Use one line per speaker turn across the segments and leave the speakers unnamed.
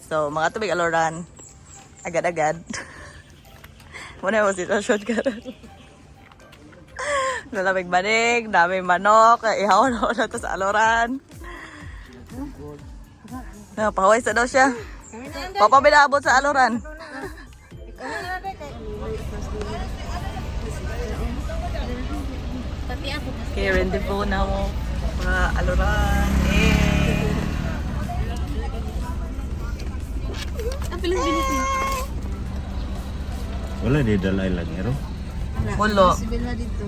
So, mga tubig aloran. Agad-agad. Muna mo sitwasyon karon. Nalamig banig, daming manok, ihaw na na to sa aloran. Na, pahaway sa daw siya. Papa binaabot sa aloran. Okay, rendezvous na mo. Mga aloran. Eh.
Ang bilis-bilis niya.
Wala di dalay lang ero.
Wala.
Si Bella dito.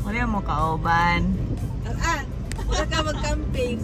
Wala mo kauban.
Ah, wala ka mag-camping.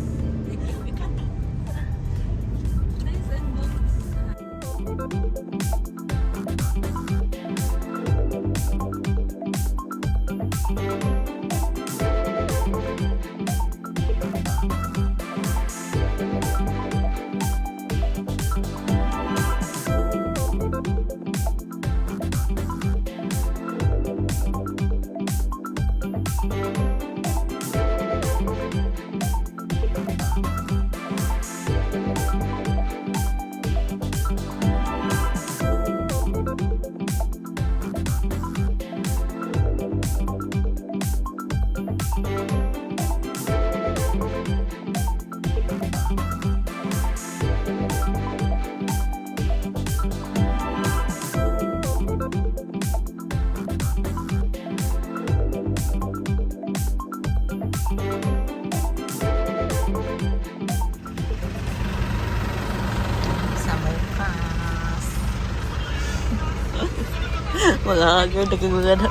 Sa bukas. Mga hagar, nagagawa na.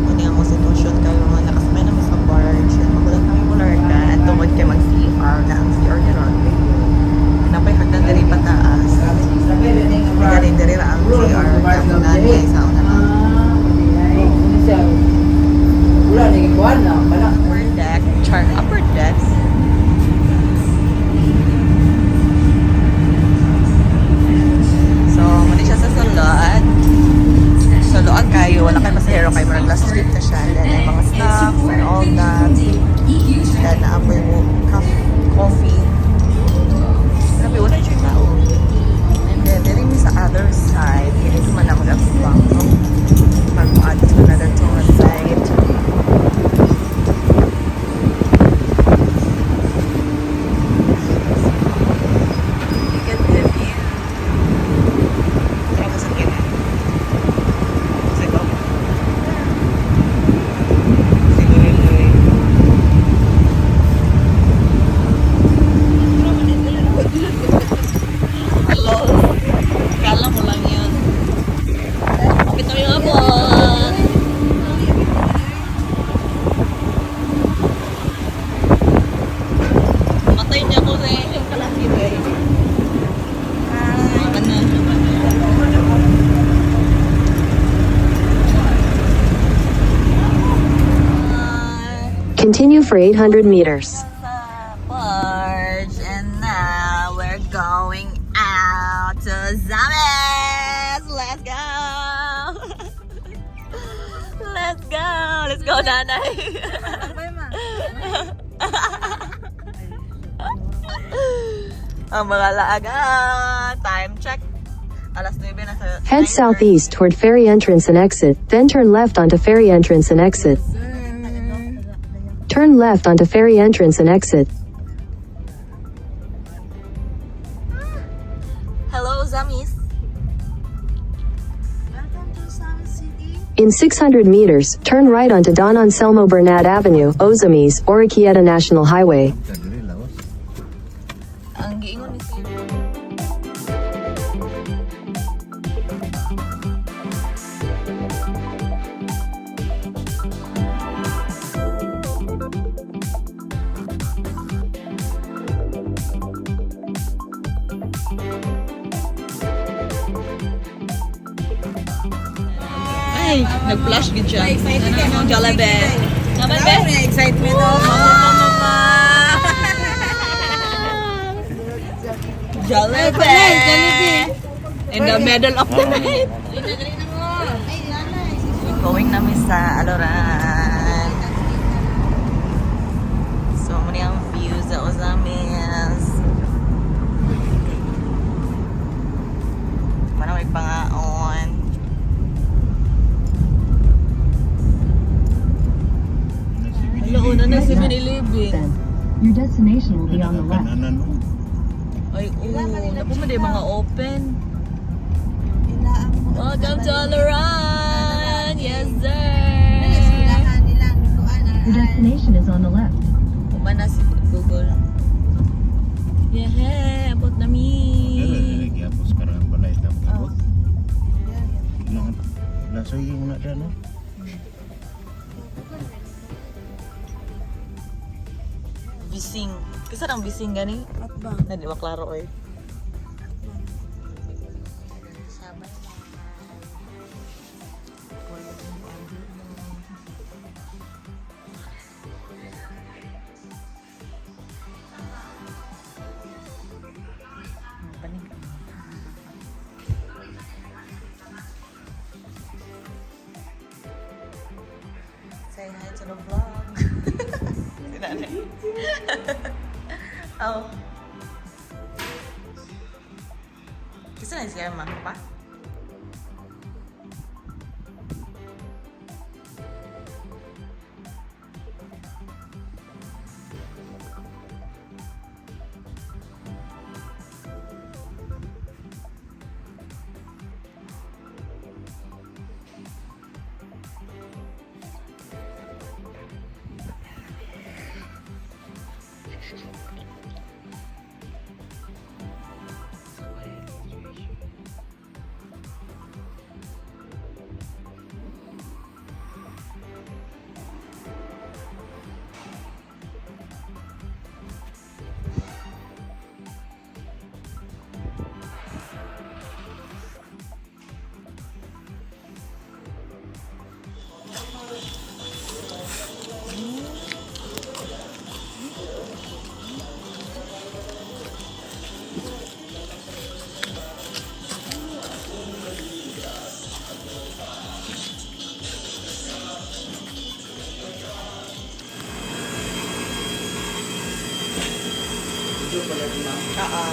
Ano yung mga sitwasyon kayo mga nakasakay naman sa barge. Magulat kami mo at tungod kay mag-CR na ang CR ni Ron. Napay hagdan diri pataas. Galing diri ra ang CR. Kamunan kay sa una lang.
Wala ni kuan na pala.
Upper deck, char upper deck. So, muna siya sa sulod. So, luag kayo. Wala kayo masahero kayo. Murag last trip na siya. Then, may mga snacks and all that. Then, naapoy mo coffee. Grabe, wala siya tao. And then, diri mi sa other side. Hindi ko man ako nagpang. Pag-add to another to one side. Look at the view. Tara mo sa kina. Sa go. Si Louie Louie. Hello. Kala mo lang yun. Kapit na yung abot. Matay niya ko sa yung kalaki eh. Ano?
Continue for 800 meters.
Sa barge and now we're going out to Zames! Let's go! Let's go! Let's go, nanay!
Bye, ma.
Ang mga laaga! Time check! Alas 9 na sa
Head southeast toward ferry entrance and exit, then turn left onto ferry entrance and exit. Turn left onto ferry entrance and exit.
Ozamis.
Welcome to Ozamiz City.
In 600 meters, turn right onto Don Anselmo Bernat Avenue, Ozamis, Oroquieta National Highway.
Dili lawas.
Ang giingon ni Sir. Ay, nag-flash gid siya.
Excited ka, no?
Jollibee. Naman be?
May excitement oh. Mama, mama.
Jollibee! In the middle of the night. Going namin sa Aloran. So, muna ang view sa Ozamis. Mana may pangaon. Ala, una na 7-Eleven.
Your destination will be on the left.
Kananan oh.
Ay, oo. Naku, may mga open.
Ilaang mo.
Welcome to Aloran! Yes, sir!
Eskwelahan nila. Kuan,
Your destination is on the left.
Umana si Google. Yeah, abot na mi.
Pero dili gyapos karon ang balay ta abot. Lasoy yung na dyan, no?
Bising. Kasi ang bising gani?
At ba?
Na di maklaro oy. Say hi to the vlog. Si nanay. Oh. Kasi na siya mama pa? Oo.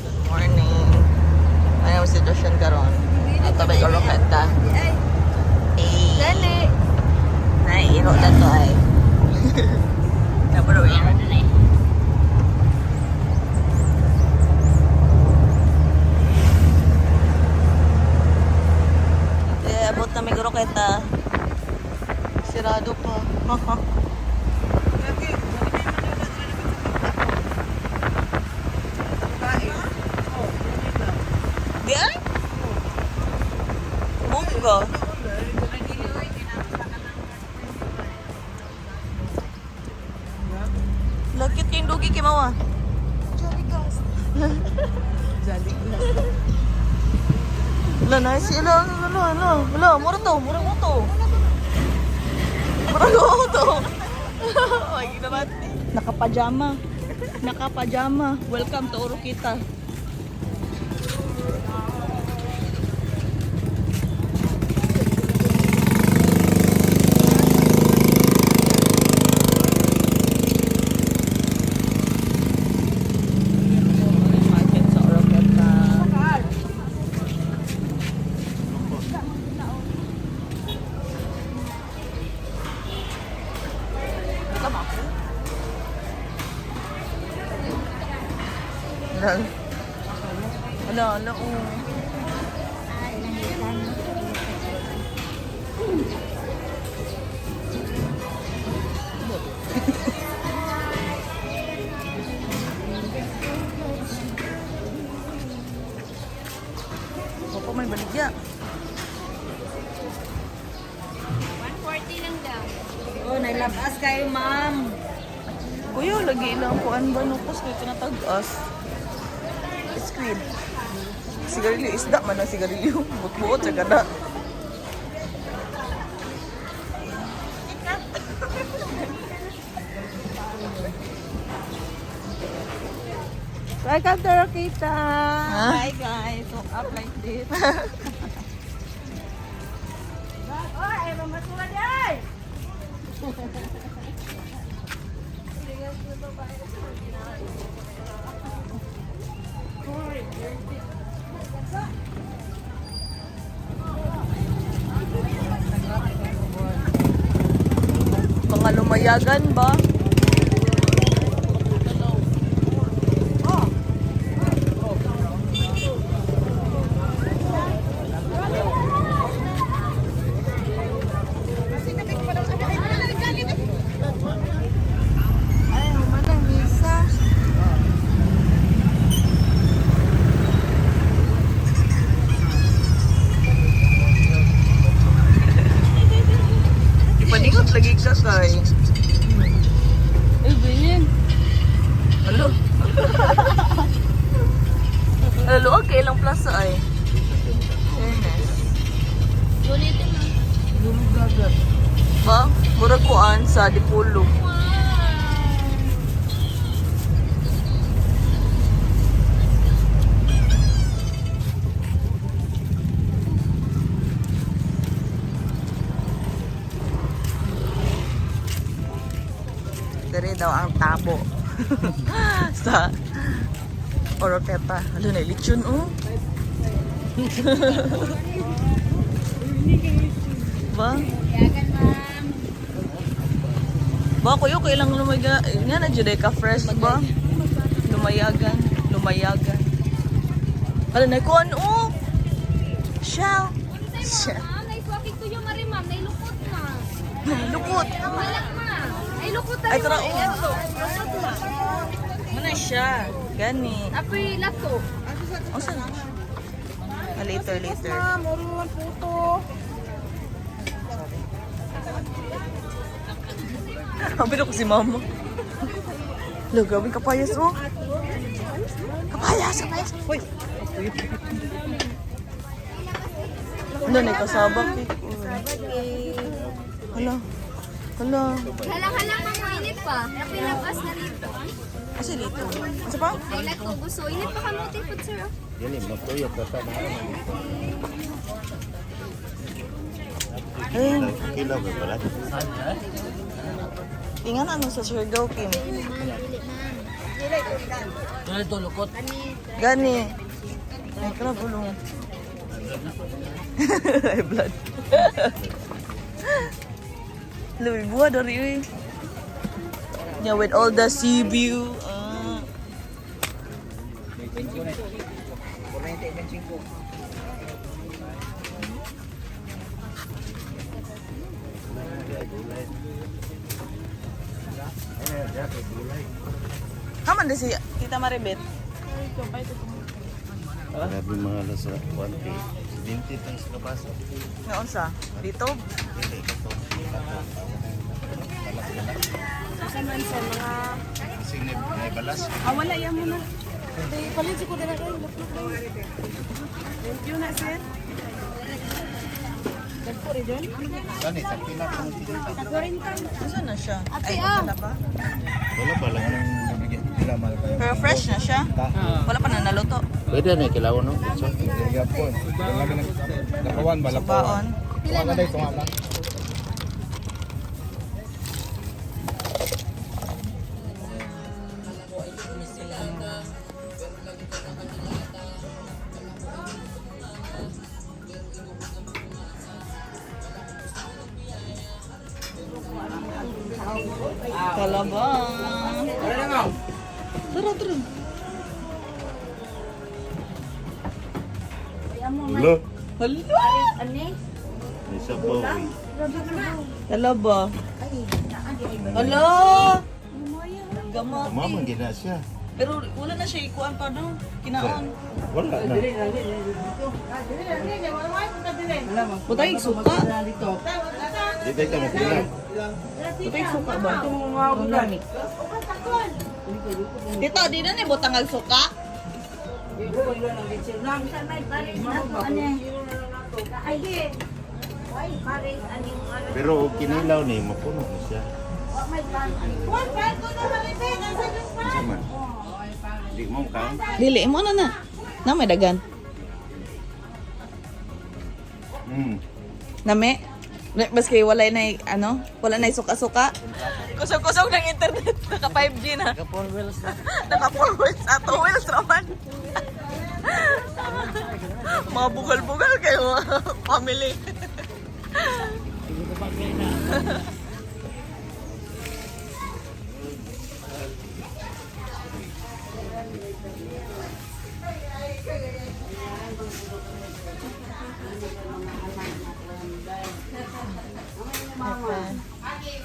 Good morning. Ano ang sitwasyon karon? Ato may Oroqueta.
Ay,
Eh,
dali.
Naiiro na to ay. Napuro iro na eh. Eh, abot na may Oroqueta. Sirado pa. Di ay? Bongga. Lakit kayong dugi kay mama.
Jolly Ghost.
Wala na si ala ala ala ala mura to, mura mo to. Mura mo to. Ay, ginamati. Nakapajama. Nakapajama. Welcome to Oroquieta. Market sa Oroquieta. Wala. Wala, wala, oh. Opo, may baligya.
140 lang daw.
Oh, nailabas kayo, ma'am.
Kuya, lagi ilang kuan ba nukos kay kinatag-as. Squid. Sigarilyo, isda man ang sigarilyo. Butbuot sa gana.
Welcome to Oroquieta.
Ha?
Hi guys, walk up like this. Oh, ay mamasura di ay.
Mga lumayagan ba?
Ay, humanang misa.
Ipaningot lagi ka kay.
Ay, ganyan.
Alo. Alo, okay lang plaza ay. Fairness.
Ulitin mo.
Ba? Murag kuan sa Dipolo. Dere daw ang tabo sa Oroqueta. Alo na lechon oh. Ba?
Yagan, ma'am.
Ba kuyo kailang lumaga nga na jud ka fresh ba? Lumayagan, lumayagan. Ala na kuan oh. Shell. Shell.
Ma'am, naiswakit ko yung mari, ma'am. Nailukot na.
Lukot.
Wala, ma'am. Ay, lukot na.
Ay tara oh. Muna siya. Gani.
Apoy lato.
Unsa na? Ah, later, later.
Ma'am, uro puto.
Sabi ko si mama. Lo, grabe kapayas oh. Kapayas, kapayas. Uy. Ano na kasabak eh. Hala. Hala.
Halang-halang ka init pa. Apoy labas na dito.
Asa dito? Asa pa?
Ay, lato. Gusto. Init pa kamuti po, sir. oh.
Dili matuyok ka sa mga.
Ayun.
Kilo ba pala?
Tingnan ano sa Siargao, Kim.
Ito, lukot.
Gani. Ay, kala bulong. Ay, blood. Luwi buwa dari uy. Yeah, with all the sea view. Ah. Kaman di si Tita Maribet?
Grabe mga sa 1K. 20 tang sa kabaso.
Ngaon sa? Dito?
Dili kato. Kasi may balas.
Ah, wala yan muna. Palit ko na kayo. Thank you na, sir.
Gani, sa pila ko nung tinita.
Asa na siya?
Ate,
Ay,
ah.
wala pa.
Wala pa lang.
Pero fresh na siya.
Ah.
Wala pa na naluto.
Pwede na kilaw no? So,
Lakawan ba?
Baon.
Tunga na tunga na.
Talaba. Tara, tara.
Wala.
Hala!
May sabaw eh.
Talaba. Hala! Gamot.
Mama, gina siya.
Pero wala na siya ikuan pa no. Kinaon.
Wala na.
Butay suka.
Di tayo ka magpila.
Butay suka ba? Dito, di na ni butang ang suka.
Pero og kinilaw ni, mapuno na siya. Unsa man? Di mo kaon?
Dili mo na na. Na may dagan. Nami. Maski wala na ano, wala na suka-suka. Kusog-kusog ng internet. Naka 5G na.
Naka 4 wheels na.
Naka 4 wheels na 2 wheels raman. Mga bugal-bugal kayo, mga family.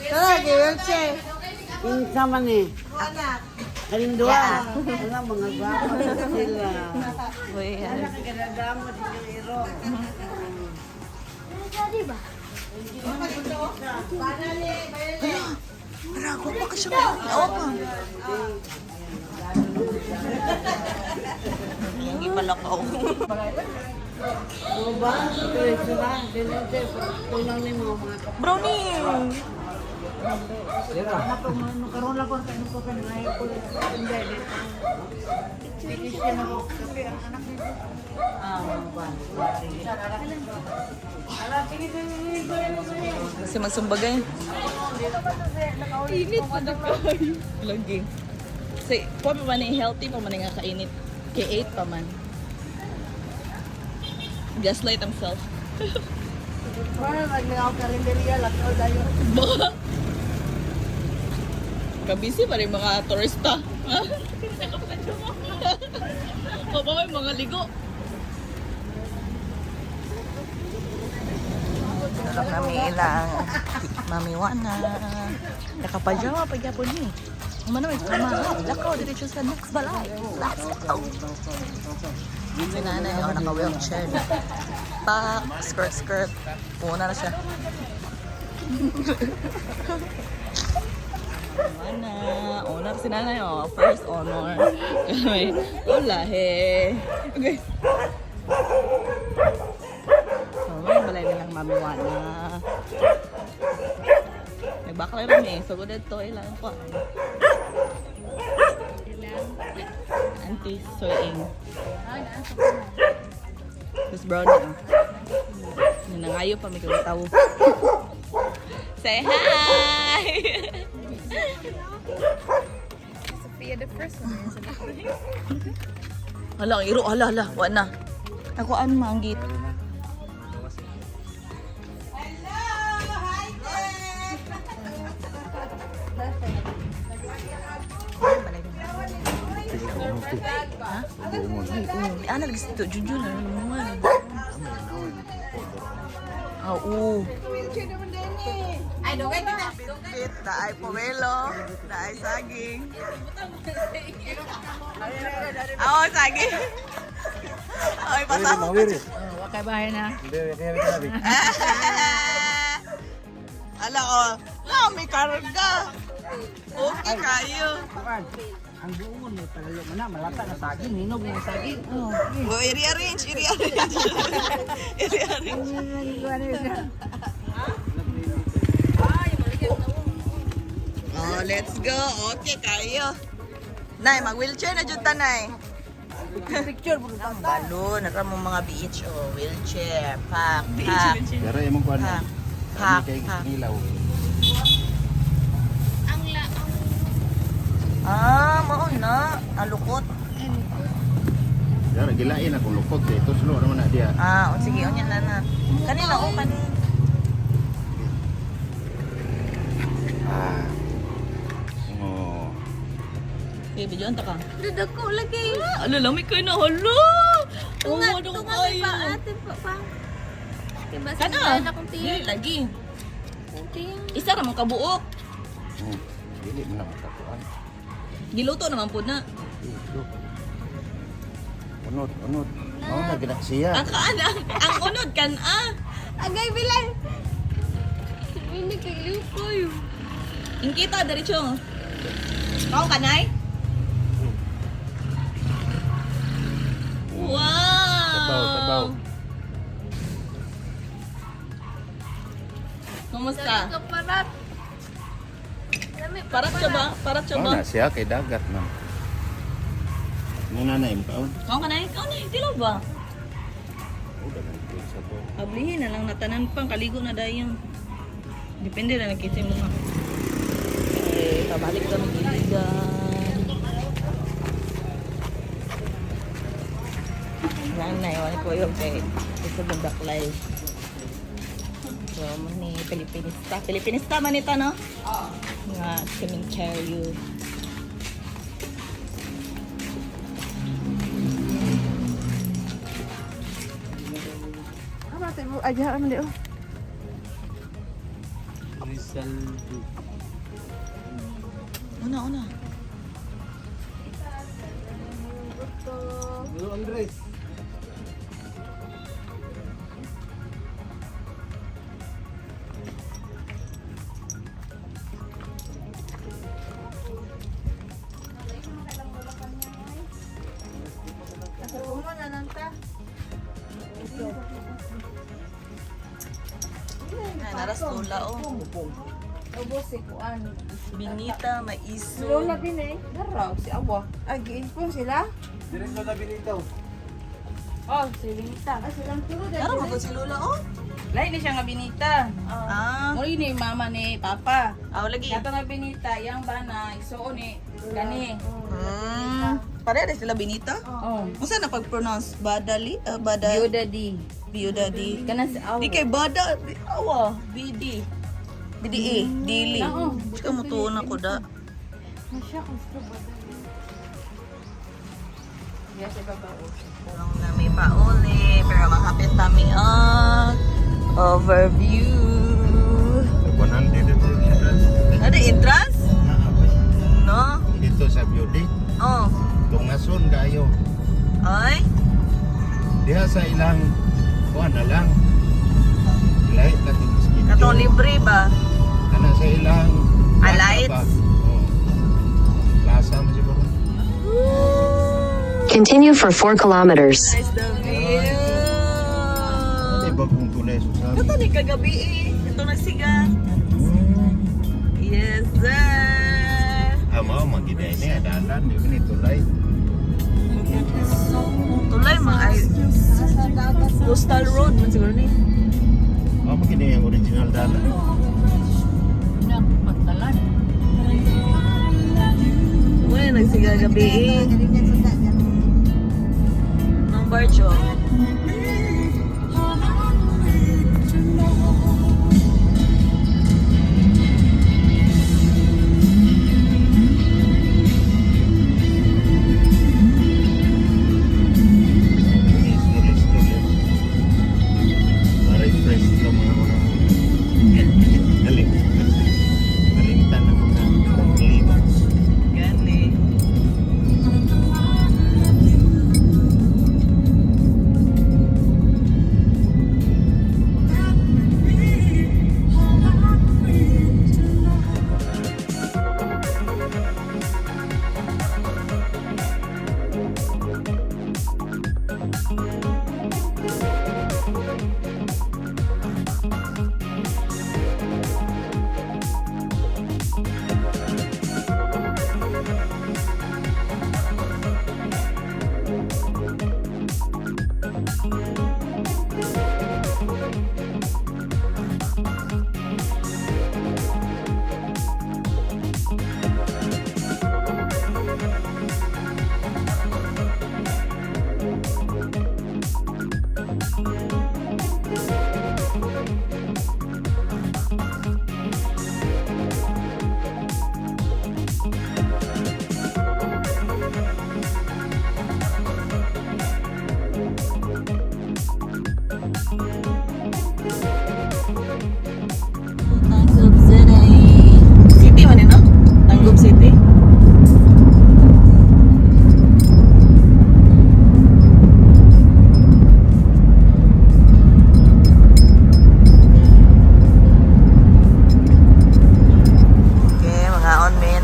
Tara, wheelchair. Insa man eh. Kayong duha. Wala, mga gwapo sila. Nakagadamo din yung iro.
Tara, pa ka siya. Oo pa. Hindi pala ko.
O ba? Diretso na. Diretso. Tunang ni mga mga
Brownie!
Karoon lang ko sa ano ko kanay ko. Hindi dito. Finish na ako kape ang anak nito. Ah, ba. Ala, sige, sige, sige, sige.
Kasi magsumbagay. Init pa na kayo. Lagi. Kasi, pa pa man eh, healthy pa man eh nga kainit. K8 pa man. Gaslight himself.
Parang naglingaw karinderya, lakaw tayo.
Baka. Kabisi pa rin mga turista. O pa may mga ligo. Tulog nami ilang Mami Wana. Nakapajama pa gyapon ni. Umano may tama. Lakaw diretso sa next balay. Let's go. Si nanay oh, naka-wheelchair na. Pak, skirt, skirt. Puna na siya. Mana, honor si nanay oh. First honor. Kami, hola he. Okay. So, may balay nilang Mami Wana. Nagbaklay rin eh. So, good to ilang po. Auntie Soying. Tapos brown na. Nanangayo pa may kagatawo. Say hi!
Sophia the first one.
Hala, ang iro. Hala, hala. Wa na. Nakuan manggit. Ha? Ay, ana lagi sa Junjun ano naman. Ah, oo.
Ay, dugay kita.
Bitbit, naay pomelo, naay saging. Oo, saging. Ay, pasahog ka dyan.
Wakay bahay na.
Ala ko, oh, may karga. Okay kayo.
Ang buon may palalo man na, malata na saging, hinog na saging. Oh.
Oh, i-rearrange, i-rearrange. I-rearrange. Oh, let's go. Okay, kayo. Nay, mag-wheelchair na jud tanay.
Picture po.
Ang balon, nara mo mga beach oh, wheelchair, pak, pak,
Pero imong kuan.
pak, pak,
Kay
pak.
nilaw.
Ang la ang
Ah, mao na, alukot.
Pero gilain ako lukog kay tuslo naman na diya.
Ah, o sige, unya na na. Kanila oh, kani.
Ah. Oh.
Okay, videoan ta ka.
Dudako lagi.
Ah, ala lami kayo na hala. Oh,
Tunga,
ano
tunga
kayo.
pa ate pa pa. Kay basta
Kana.
na akong tiyan.
Dili lagi.
Tiyan.
Isa ra man kabuok.
Dili man na makakuan.
Giluto naman pud na.
Unod, unod. Mao na gina siya.
Ang kaan ang unod kan ah.
Agay bilay. Sabi ni kay Lukoy.
Ingkita diretso. Kaon kanay? Wow!
Tabaw, tabaw.
Kumusta?
Sabi ko parat. Lami,
Parat siya ba? Parat siya
Mao
ba?
na siya kay dagat man. Muna na imong kaon.
Kaon kanay? Kaon na, tilaw ba?
Oh, dagan gyud sa to.
Ablihin na lang natanan pang kaligo na dayon. Depende na nakita mo nga. Eh, pabalik kami Iligan. Nanay, wala ko yung kay isa bandaklay. So, mani Pilipinista. Pilipinista man ito, no? Nga, cemetery.
Rizal.
Una, una.
Blue Andres.
Na, naras tula, oh.
Ubos si kuan.
Binita, maiso.
Lola din eh. Daraw si Awa. Ay, giinpon sila.
Dire na Benito.
Oh, si Benita.
Ah, silang turo
Nara mo si Lola, oh.
Lain ni siya nga Benita.
Ah,
Muli ni mama ni papa.
ah, lagi.
Kato nga Benita, yang bana isuon ni kani.
Pareha na sila Benita?
Oh.
Unsa na pag-pronounce? Badali? Bada?
Bioda di.
Bioda di.
Kana si Awa.
Di kay Bada. Awa. BD. BDA. Dili.
Oo.
Tsaka mutuon ako da.
Yes, ibabaw.
Kulang na may pauli. Pero makapit kami ang overview.
100 entrance.
Ano entrance? No?
Dito sa beauty.
Oh.
Tungason kayo.
Ay.
Diha sa ilang kuan na lang. Lahi na itong schedule.
Katong libre ba?
Kana sa ilang
Ah,
plaza
lights?
ba? Oo. Plaza mo siguro.
Continue for 4 kilometers.
Nice the view.
Ano bagong tulay sa sabi?
Kato ni kagabi eh. Ito na siga. Yes, sir.
Ah, mao magiday ni adalan di ni tulay.
Tulay mga ay Coastal Road man siguro ni.
Mao magiday ang original dalan.
Pagtalan.
Wala nagsiga gabi eh. Nang barjo.
Ma-refresh ka mga mga kalimtan ng mga problema.
Gani.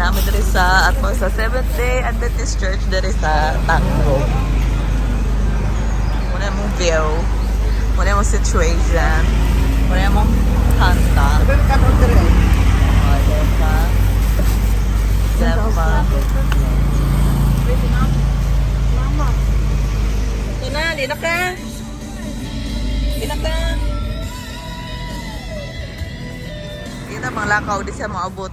Namin diri sa atong sa Seventh Day Adventist Church diri sa Tangkog. Muna mong view. Muna mong situation. Muna mong kanta.
Pero kanon dire.
Oh, diba? Diba? Ito na, di na ka. Di na ka. Di na, mga lakaw, di siya maabot.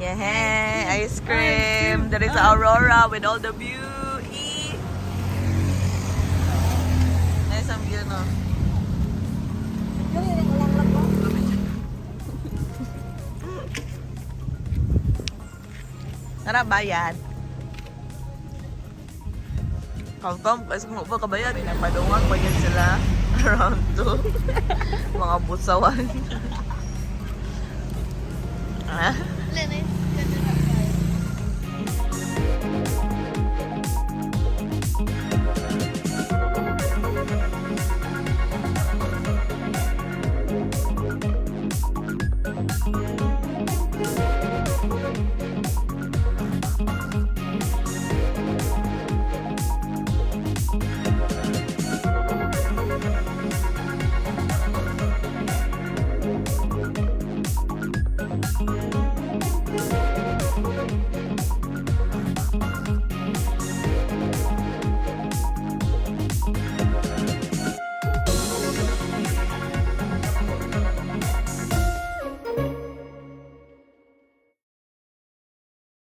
Yehey! Ice cream! There is Aurora with all the beauty! Nice ang view, no? Tara, bayad. Kam-kam, kasi kung ba kabayad, nagpadungag pa yun sila around 2. Mga busawan. Ah?
Wala na.